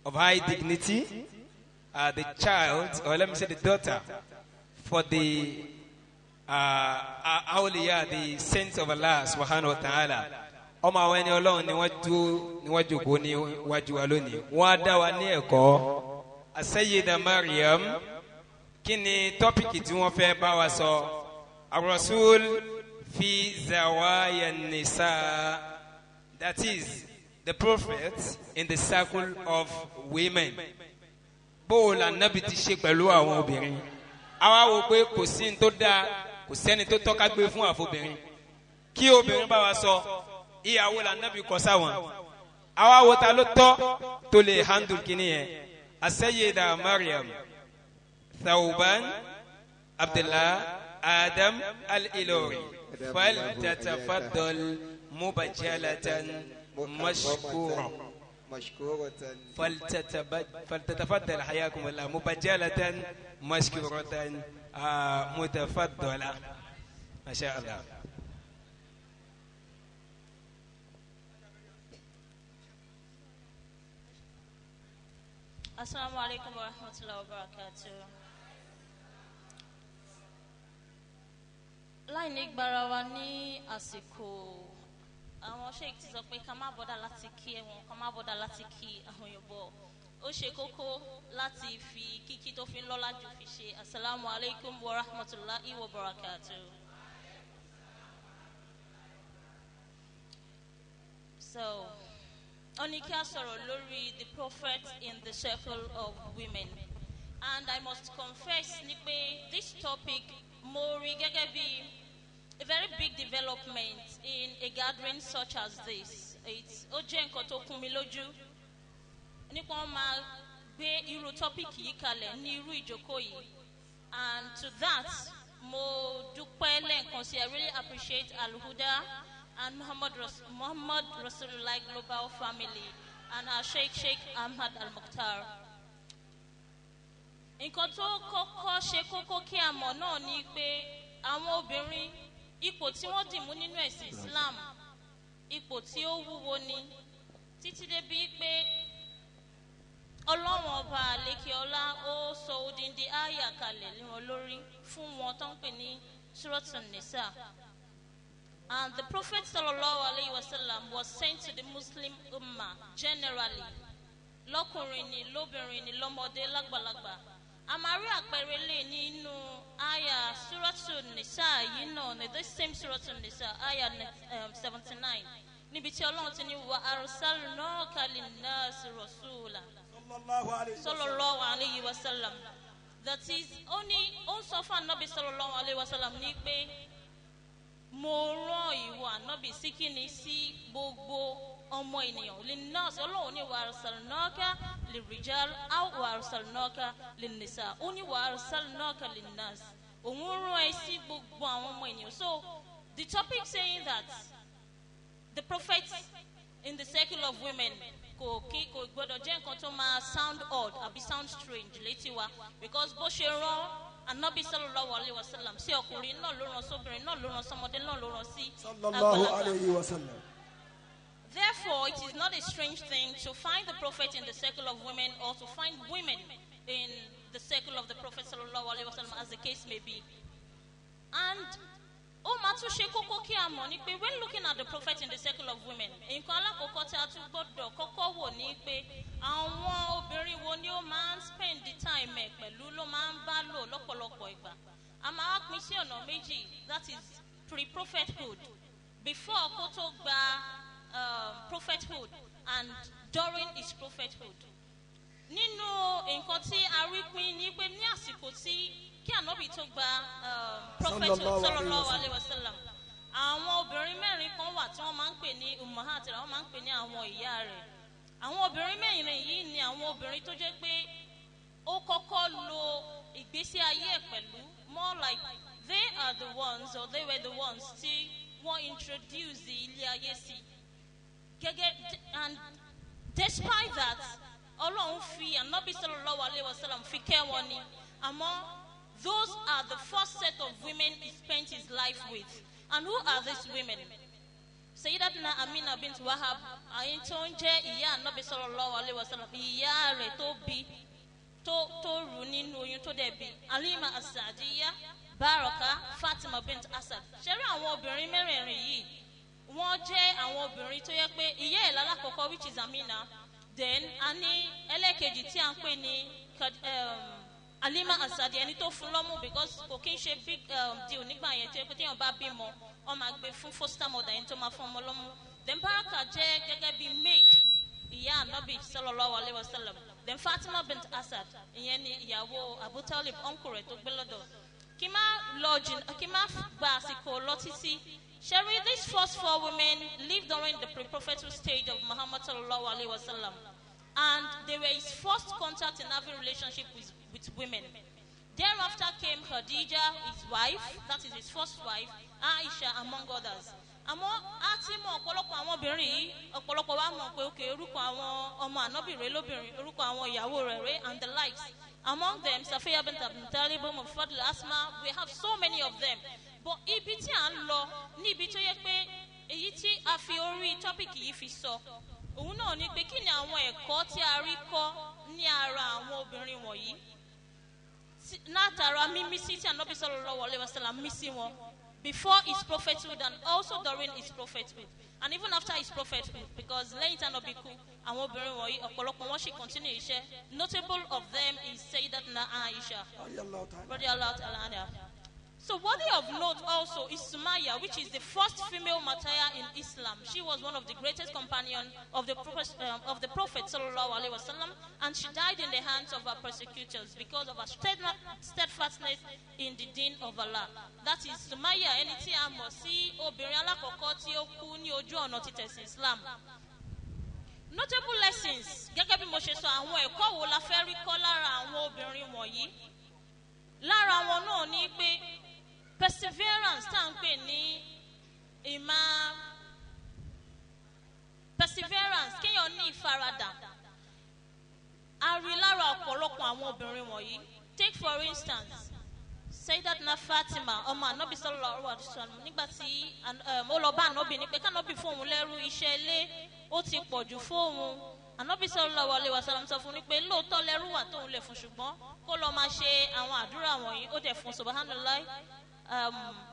of high dignity, the child, or let me say the daughter, for the awliya, the saints of Allah subhanahu wa ta'ala. Ọmọ àwọn ẹni Ọlọ́run ni wọ́n dúró ni wọ́n jókòó níwájú wa lónìí. Wọ́n á dá wa ní ẹ̀kọ́. Sayyida Mariam, kí ni tọ́pìkì tí wọ́n fẹ́ bá wa sọ? Ar-Rasul fi zawaya nisa, that is the prophet in the circle of women. Bó o la nábì ti ṣe pẹ̀lú àwọn obìnrin? Àwa wò pé kò sí ní tó dáa, kò sẹ́ni tó tọ́ka gbé fún àfobìnrin. Kí obìnrin bá wa sọ, ìyàwó la nábì kọ sáwọn. Àwa wo ta ló tọ́ tó lè handle kínní yẹn? Sayyida Mariam Thawban Abdullah Adam Al-Ilori, faltatafaddal mubajalatan mashkura. فلتتفضل حياكم الله مبجلة مشكورة متفضلة ما شاء الله. Assalamu alaikum wa rahmatullahi wa barakatuh. Láì ní gbára wa ní àsìkò, àwọn sheik ti sọ pé ká má bọ́dà láti kí ẹ̀wọ̀n, ká má bọ́dà láti kí àwọn Yorùbá. Ó ṣe kókó láti fi kíkí tó fi ń lọ́lá jù fi ṣe assalamu alaikum wa rahmatullahi wa barakatuh. So, ó ní kí a sọ̀rọ̀ lórí the prophet in the circle of women. And I must confess ni pé this topic mo rí gẹ́gẹ́ bí a very big development in a gathering such as this. It's ó jẹ́ nǹkan tó kún mi lójú nípa wọ́n máa gbé irú topic yìí kalẹ̀ ní irú ìjókòó yìí. And to that, mo dúpẹ́ lẹ́ẹ̀kan sí. I really appreciate Al-Huda and Muhammad Rasulullah Global Family and our Sheikh Sheikh Ahmad Al-Mukhtar. Nǹkan tó kọ́kọ́ ṣe kókó kí a mọ̀ náà ni pé àwọn obìnrin, ipò tí wọ́n dì mú nínú ẹ̀sìn Islam, ipò tí ó wúwo ni, títí débi pé Ọlọ́run ọba àlékè ọlá ó sọ odindi àyà kalẹ̀ lé wọn lórí fún wọn tó ń pè ní Suratun Nisa. And the Prophet sallallahu alayhi wa sallam was sent to the Muslim Ummah generally, lọ́kùnrin ni, lóbìnrin ni, lọ́mọdé, lágbàlagbà. A máa rí àpẹẹrẹ lè nínú àyà Suratun Nisa yìí náà ní this same Suratun Nisa àyà 79, níbi tí Ọlọ́run ti ní wa arsalnaka linnasi rasula sallallahu alayhi wa sallam. That is, ó ní ó ń sọ fún Ànábì sallallahu alayhi wa sallam ní pé mo rán ìwọ Ànábì sí kíni, sí gbogbo ọmọ ènìyàn. Linnasi, Ọlọ́run ní wa arsalnaka lirrijal aw wa arsalnaka linnisa, ó ní wa arsalnaka linnas, òun rán ẹ sí gbogbo àwọn ọmọ ènìyàn. So the topic saying that the prophet in the circle of women kò kí kò gbọdọ̀ jẹ́ nǹkan tó máa sound odd àbí sound strange létí wa, because bó ṣe rán Ànábì sallallahu alayhi wa sallam sí ọkùnrin náà ló rán sóbìnrin náà ló rán sọmọdé náà ló rán sí sallallahu àgbàlagbà. alayhi wa sallam. Therefore, it is not a strange thing to find the prophet in the circle of women or to find women in the circle of the prophet sallallahu alayhi wa sallam, as the case may be. And ó máa tún ṣe kókó kí a mọ̀ ni pé when looking at the prophet in the circle of women, nǹkan alákọ̀ọ́kọ́ tí a tún gbọ́dọ̀ kọ́kọ́ wò ni pé àwọn obìnrin wo ni ó máa ń spend the time ẹ̀ pẹ̀lú, ló máa ń bá lò lọ́pọ̀lọpọ̀ ìgbà. A máa wá pín sí ọ̀nà méjì, that is pre-prophethood, before kó tó gba prophethood and during his prophethood. Nínú nǹkan tí a rí pín ni pé ní àsìkò tí kí Ànábì tó gba prophethood Sallallahu sallallahu alayhi wa sallam, àwọn obìnrin mẹ́rin kan wà tí wọ́n máa ń pè ní ummahat, wọ́n máa ń pè ní àwọn ìyá rẹ̀. Àwọn obìnrin mẹ́rin yìí ni àwọn obìnrin tó jẹ́ pé ó kọ́kọ́ lo ìgbésí ayé ẹ̀ pẹ̀lú, more like they are the ones or they were the ones tí wọ́n introduce ilé ayé sí. Gẹ́gẹ́ and despite that, Ọlọ́run fi Ànábì sallallahu alayhi wa sallam fi kẹ́ wọn ni, àmọ́ those are the first set of women he spent his life with. And who are these women? Sayyidatuna Amina bint Wahab, àyín tó ń jẹ́ ìyá Anabi sallallahu alaihi wasallam, ìyá rẹ̀ tó bí, tó rù nínú oyún tó dẹ̀ bí, Alima Asadiya, Baraka, Fatima bint Asad. Ṣẹ́rí àwọn obìnrin mẹ́rẹ̀ẹ̀rin yìí, wọ́n jẹ́ àwọn obìnrin tó yẹ pé ìyá ẹ̀ lálákọ̀ọ́kọ́, which is Amina. Then a ní ẹlẹ́ẹ̀kejì tí a ń pè ní Alima Asadi, ẹni tó fún lọ́mú, because kò kí ń ṣe big deal nígbà yẹn tó yẹ pé téèyàn bá bímọ, wọ́n máa gbé fún foster mother, ẹni tó máa fún ọmọ lọ́mú. Then Baraka jẹ́ gẹ́gẹ́ bí maid ìyá Anabi sallallahu alayhi wa sallam. Then Fatima bint Asad, ìyẹn ni ìyàwó Abu Talib, uncle rẹ̀ tó gbé lọ́dọ̀. Kí má lọ jìn, kí má gba àsìkò lọ títí. Sherry, these first four women lived during the pre-prophetic stage of Muhammad sallallahu alayhi wa sallam, and they were his first contact in having relationship with women. Thereafter came Khadija, his wife, that is his first wife, Aisha, among others. Àmọ́ a ti mọ ọ̀pọ̀lọpọ̀ àwọn obìnrin yìí. Ọ̀pọ̀lọpọ̀ wa mọ̀ pé òkè orúkọ àwọn ọmọ ànábì rẹ̀ lóbìnrin, orúkọ àwọn ìyàwó rẹ̀ rẹ̀ and the likes. Among them, Safiya bint Abdul Mufadl, Asma, we have so many of them. But ibi tí à ń lọ níbi tó yẹ pé èyí tí a fi orí topic yìí fi sọ òun náà ni pé, kí ni àwọn ẹ̀kọ́ tí a rí kọ́ ní ara àwọn obìnrin wọ̀nyí látara mímí sí tí Ànábì sallallahu alaihi wasallam mí sí wọn before his prophethood and also during his prophethood and even after his prophethood? Because lẹ́yìn tí Ànábì kú, àwọn obìnrin wọ̀nyí, ọ̀pọ̀lọpọ̀ wọn sì continue iṣẹ́. Notable of them is Sayyidatuna Aisha radiyallahu ta'ala anha. So worthy of note also is Sumaya, which is the first female martyr in Islam. She was one of the greatest companions of the Prophet sallallahu alaihi wasallam, and she died in the hands of her persecutors because of her steadfastness in the deen of Allah. That is Sumaya, ẹni tí a mọ̀ sí obìnrin alákọ̀ọ́kọ́ tí ó kú ní ojú ọ̀nà títẹ̀sìn Islam. Notable lessons, gẹ́gẹ́ bí mo ṣe sọ, àwọn ẹ̀kọ́ wo la fẹ́ rí kọ́ lára àwọn obìnrin wọ̀nyí? Lára wọn náà ní pé perseverance, tá à ń pè ní ìmọ̀ perseverance, kéèyàn ní ìfaradà, a rí lára ọ̀pọ̀lọpọ̀ àwọn obìnrin wọ̀nyí. Take for instance Sayyidatuna Fatima, ọmọ Anabi sallallahu alaihi wasallam. Nígbà tí ó lọ bá Anabi ní pé kánábì fóun lẹ́rú, iṣẹ́ ilé ó ti pọ̀ jù fóun, Anabi sallallahu alaihi wasallam sọ fún un pé lóòótọ́ lẹ́rú wà tóun lè fún, ṣùgbọ́n kó lọ máa ṣe àwọn àdúrà wọ̀nyí. Ó dẹ̀ fún subhanallah,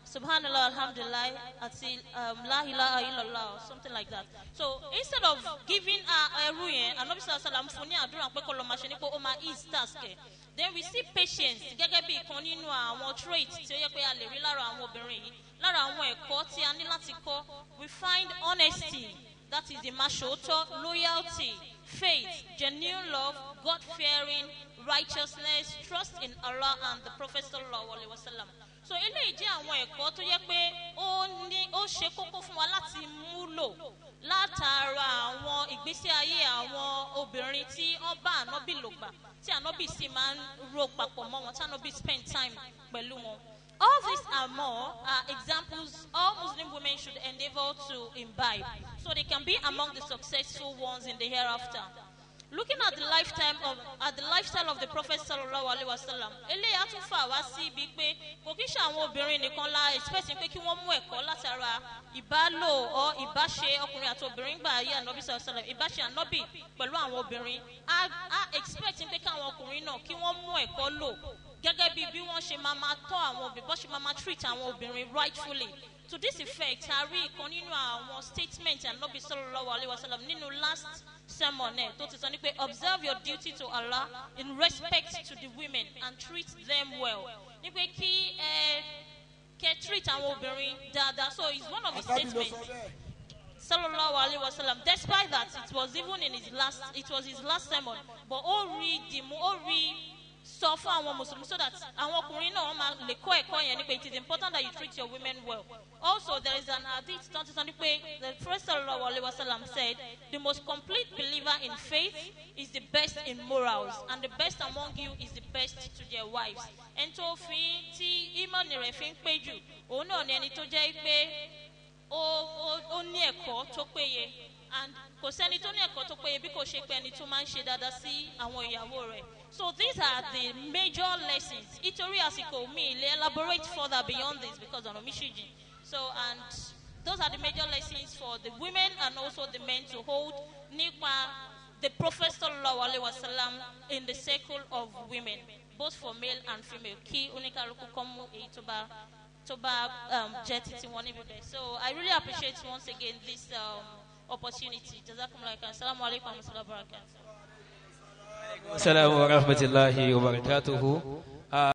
subhanallah, alhamdulillah àti la ilaha illallah or something like that. So instead of giving her ẹrú yẹn, Anabi sallallahu alaihi wasallam fún ní àdúrà pé kó lọ máa ṣe ní pé ó máa ease task ẹ̀. Then we see patience gẹ́gẹ́ bí ìkan nínú àwọn traits tí ó yẹ pé a lè rí lára àwọn obìnrin yìí. Lára àwọn ẹ̀kọ́ tí a ní láti kọ́, we find honesty, that is ìmáṣòótọ́, loyalty, faith, genuine love, God fearing, righteousness, trust in Allah and the Prophet sallallahu alaihi wasallam. So eléyìí jẹ́ àwọn ẹ̀kọ́ tó yẹ pé ó ní ó ṣe kókó fún wa láti múlò látara àwọn ìgbésí ayé àwọn obìnrin tí wọ́n bá Ànábì lò gbà, tí Ànábì sì máa ń ro papọ̀ mọ́ wọn, tí Ànábì spend time pẹ̀lú wọn. All these and more are examples all Muslim women should endeavor to imbibe so they can be among the successful ones in the hereafter. Looking at the lifestyle of the Prophet sallallahu alaihi wasallam, eléyìí á tún fà wá sí ibi pé kò kí ṣe àwọn obìnrin nìkan la expect pé kí wọ́n mú ẹ̀kọ́ látara ìbálò ọ ìbáṣe ọkùnrin àti obìnrin gbà ayé Ànábì sallallahu alaihi wasallam, ìbáṣe Ànábì pẹ̀lú àwọn obìnrin. A expect pé káwọn ọkùnrin náà kí wọ́n mú ẹ̀kọ́ lò gẹ́gẹ́ bí wọ́n ṣe máa tọ́ àwọn obìnrin, bọ́ ṣe máa treat àwọn obìnrin rightfully. To this effect, a rí ìkan nínú àwọn statement Ànábì sallallahu alaihi wasallam nínú last sermon ẹ̀ tó ti sọ ní pé, "Observe your duty to Allah in respect to the women and treat them well," ní pé kí ẹ kẹ treat àwọn obìnrin dáadáa. So it's one of his Ànábì ló statements sọ bẹ́ẹ̀. sallallahu alaihi wasallam. Despite that it was his last sermon, but ó rí dìmú, ó rí sọ fún àwọn Mùsùlùmí so that àwọn ọkùnrin náà, wọ́n máa lè kọ́ ẹ̀kọ́ yẹn ní pé it is important that you treat your women well. Also, there is an hadith tó ti sọ ní pé the Prophet sallallahu alaihi wasallam said, "The most complete believer in faith is the best in morals, and the best among you is the best to their wives." Ẹni tó fi tí ìmọ̀nì rẹ̀ fi ń pé jù, òun náà ni ẹni tó jẹ́ pé ó ní ẹ̀kọ́ tó péye, and kò sẹ́ni tó ní ẹ̀kọ́ tó péye bí kò ṣe pé ẹni tó máa ń ṣe dáadáa sí àwọn ìyàwó rẹ̀. So these are the major lessons. Nítorí àsìkò, mi lè elaborate further beyond this because ọ̀nà mi ṣì jìn. So and Those are the major lessons for the women and also the men to hold nípa the Prophet sallallahu alaihi wasallam in the circle of women, both for male and female. Kí oníkálukú kọ́ mú èyí tó bá jẹ́ títí wọn níbi bẹ́ẹ̀. So I really appreciate once again this opportunity. Jazakumullah khairan. Assalamu alaikum wa rahmatullahi wa barakatuh. Assalamu wa rahmatulahi wa barakatuhu.